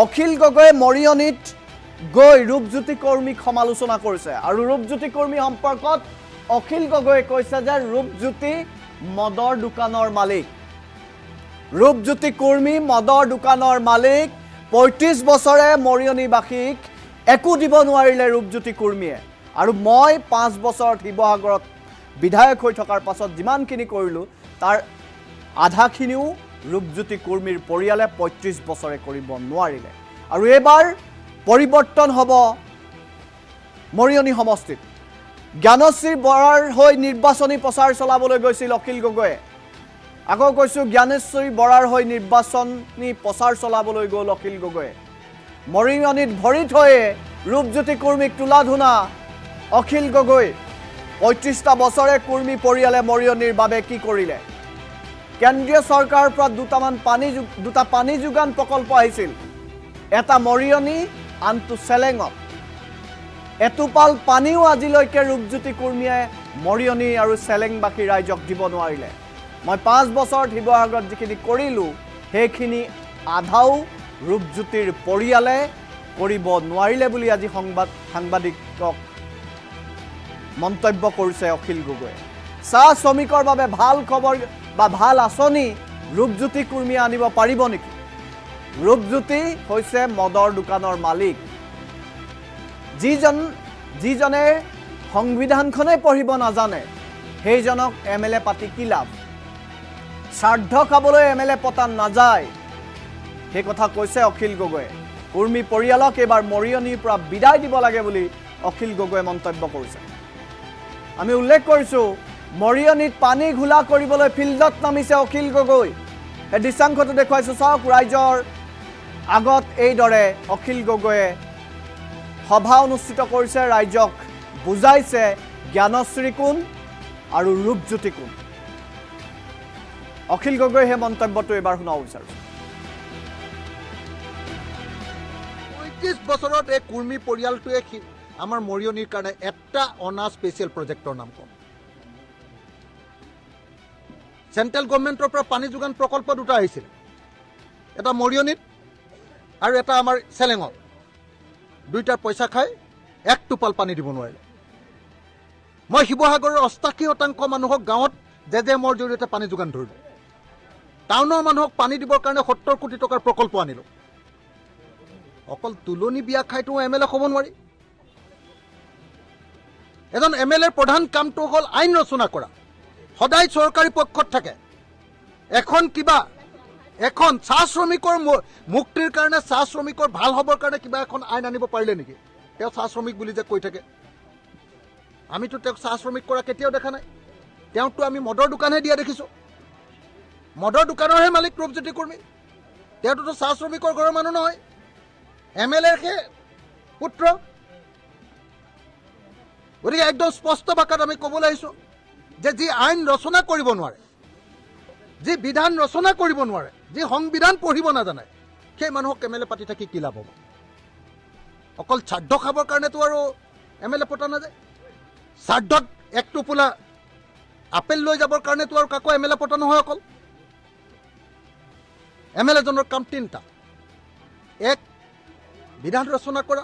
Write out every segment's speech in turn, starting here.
অখিল গগৈয়ে মৰিয়নিত গৈ ৰূপজ্যোতি কৰ্মীক সমালোচনা কৰিছে আৰু ৰূপজ্যোতি কৰ্মী সম্পৰ্কত অখিল গগৈয়ে কৈছে যে ৰূপজ্যোতি মদৰ দোকানৰ মালিক। ৰূপজ্যোতি কুৰ্মী মদৰ দোকানৰ মালিক। 35 বছৰে মৰিয়নিবাসীক একো দিব নোৱাৰিলে ৰূপজ্যোতি কুৰ্মীয়ে আৰু মই 5 বছৰত শিৱসাগৰত বিধায়ক হৈ থকাৰ পাছত যিমানখিনি কৰিলোঁ, তাৰ আধাখিনিও ৰূপজ্যোতি কুৰ্মীৰ পৰিয়ালে 35 বছৰে কৰিব নোৱাৰিলে। আৰু এইবাৰ পৰিৱৰ্তন হ'ব মৰিয়নি সমষ্টিত। জ্ঞানশ্ৰী বৰাৰ হৈ নিৰ্বাচনী প্ৰচাৰ চলাবলৈ গৈছিল অখিল গগৈয়ে। আকৌ কৈছোঁ, জ্ঞানেশ্বৰী বৰাৰ হৈ নিৰ্বাচনী প্ৰচাৰ চলাবলৈ গ'ল অখিল গগৈয়ে। মৰিয়নিত ভৰি থৈয়ে ৰূপজ্যোতি কুৰ্মীক তোলা ধূনা অখিল গগৈ। 35টা বছৰে কুৰ্মী পৰিয়ালে মৰিয়নিৰ বাবে কি কৰিলে? কেন্দ্ৰীয় চৰকাৰৰ পৰা দুটা পানী যোগান প্ৰকল্প আহিছিল, এটা মৰিয়নি, আনটো চেলেঙত। এটোপাল পানীও আজিলৈকে ৰূপজ্যোতি কুৰ্মীয়ে মৰিয়নি আৰু চেলেংবাসী ৰাইজক দিব নোৱাৰিলে। মই 5 বছৰত শিৱসাগৰত যিখিনি কৰিলোঁ, সেইখিনি আধাও ৰূপজ্যোতিৰ পৰিয়ালে কৰিব নোৱাৰিলে বুলি আজি সাংবাদিকক মন্তব্য কৰিছে অখিল গগৈয়ে। চাহ শ্ৰমিকৰ বাবে ভাল খবৰ বা ভাল আঁচনি ৰূপজ্যোতি কুৰ্মীয়ে আনিব পাৰিব নেকি? ৰূপজ্যোতি হৈছে মদৰ দোকানৰ মালিক। যিজনে সংবিধানখনেই পঢ়িব নাজানে, সেইজনক এম এল এ পাতি কি লাভ? শ্ৰাদ্ধ খাবলৈ এম এল এ পতা নাযায়, সেই কথা কৈছে অখিল গগৈয়ে। কুৰ্মী পৰিয়ালক এইবাৰ মৰিয়নিৰ পৰা বিদায় দিব লাগে বুলি অখিল গগৈয়ে মন্তব্য কৰিছে। আমি উল্লেখ কৰিছোঁ, মৰিয়নিত পানী ঘোলা কৰিবলৈ ফিল্ডত নামিছে অখিল গগৈ। সেই দৃশ্যাংশটো দেখুৱাইছোঁ, চাওক। ৰাইজৰ আগত এইদৰে অখিল গগৈয়ে সভা অনুষ্ঠিত কৰিছে, ৰাইজক বুজাইছে জ্ঞানশ্ৰী কোন আৰু ৰূপজ্যোতি কোন। অখিল গগৈ সেই মন্তব্যটো এইবাৰ শুনাব বিচাৰিছোঁ। 35 বছৰত এই কুৰ্মী পৰিয়ালটোৱে আমাৰ মৰিয়নিৰ কাৰণে এটা অনা স্পেচিয়েল প্ৰজেক্টৰ নাম কম। চেণ্ট্ৰেল গভৰ্ণমেণ্টৰ পৰা পানী যোগান প্ৰকল্প দুটা আহিছিলে, এটা মৰিয়নিত আৰু এটা আমাৰ চেলেঙত। দুইটাৰ পইচা খাই এক টোপাল পানী দিব নোৱাৰিলে। মই শিৱসাগৰৰ 88% মানুহক গাঁৱত জে জে এমৰ জৰিয়তে পানী যোগান ধৰিলোঁ। টাউনৰ মানুহক পানী দিবৰ কাৰণে 70 কোটি টকাৰ প্ৰকল্প আনিলোঁ। অকল তুলনি বিয়া খাইতো এম এল এ হ'ব নোৱাৰি। এজন এম এল এৰ প্ৰধান কামটো হ'ল আইন ৰচনা কৰা। সদায় চৰকাৰী পক্ষত থাকে। এখন কিবা এখন চাহ শ্ৰমিকৰ মুক্তিৰ কাৰণে, চাহ শ্ৰমিকৰ ভাল হ'বৰ কাৰণে কিবা এখন আইন আনিব পাৰিলে নেকি? তেওঁ চাহ শ্ৰমিক বুলি যে কৈ থাকে, আমিতো তেওঁক চাহ শ্ৰমিক কৰা কেতিয়াও দেখা নাই। তেওঁকতো আমি মদৰ দোকানহে দিয়া দেখিছোঁ। মদৰ দোকানৰহে মালিক ৰূপজ্যোতি কুৰ্মী। তেওঁতোতো চাহ শ্ৰমিকৰ ঘৰৰ মানুহ নহয়, এম এল এৰ সেই পুত্ৰ। গতিকে একদম স্পষ্ট ভাষাত আমি ক'বলৈ আহিছোঁ যে যি আইন ৰচনা কৰিব নোৱাৰে, যি বিধান ৰচনা কৰিব নোৱাৰে, যি সংবিধান পঢ়িব নাজানে, সেই মানুহক এম এল এ পাতি থাকি কি লাভ হ'ব? অকল শ্ৰাদ্ধ খাবৰ কাৰণেতো আৰু এম এল এ পতা নাযায়। শ্ৰাদ্ধত এক টোপোলা আপেল লৈ যাবৰ কাৰণেতো আৰু কাকো এম এল এ পতা নহয়। অকল এম এল এজনৰ কাম তিনিটা। এক, বিধান ৰচনা কৰা,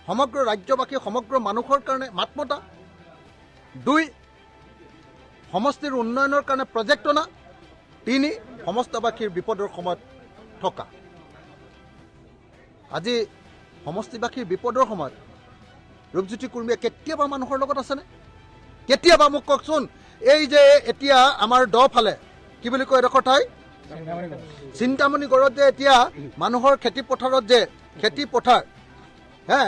সমগ্ৰ ৰাজ্যবাসী, সমগ্ৰ মানুহৰ কাৰণে মাত মতা। দুই, সমষ্টিৰ উন্নয়নৰ কাৰণে প্ৰজেক্ট অনা। তিনি, সমষ্টিবাসীৰ বিপদৰ সময়ত থকা। আজি সমষ্টিবাসীৰ বিপদৰ সময়ত ৰূপজ্যোতি কুৰ্মীয়ে কেতিয়াবা মানুহৰ লগত আছেনে? কেতিয়াবা মোক কওকচোন। এই যে এতিয়া আমাৰ দফালে কি বুলি কয় এডোখৰ ঠাই, চিন্তামণিগড়ত যে এতিয়া মানুহৰ খেতি পথাৰত যে খেতি পথাৰ হে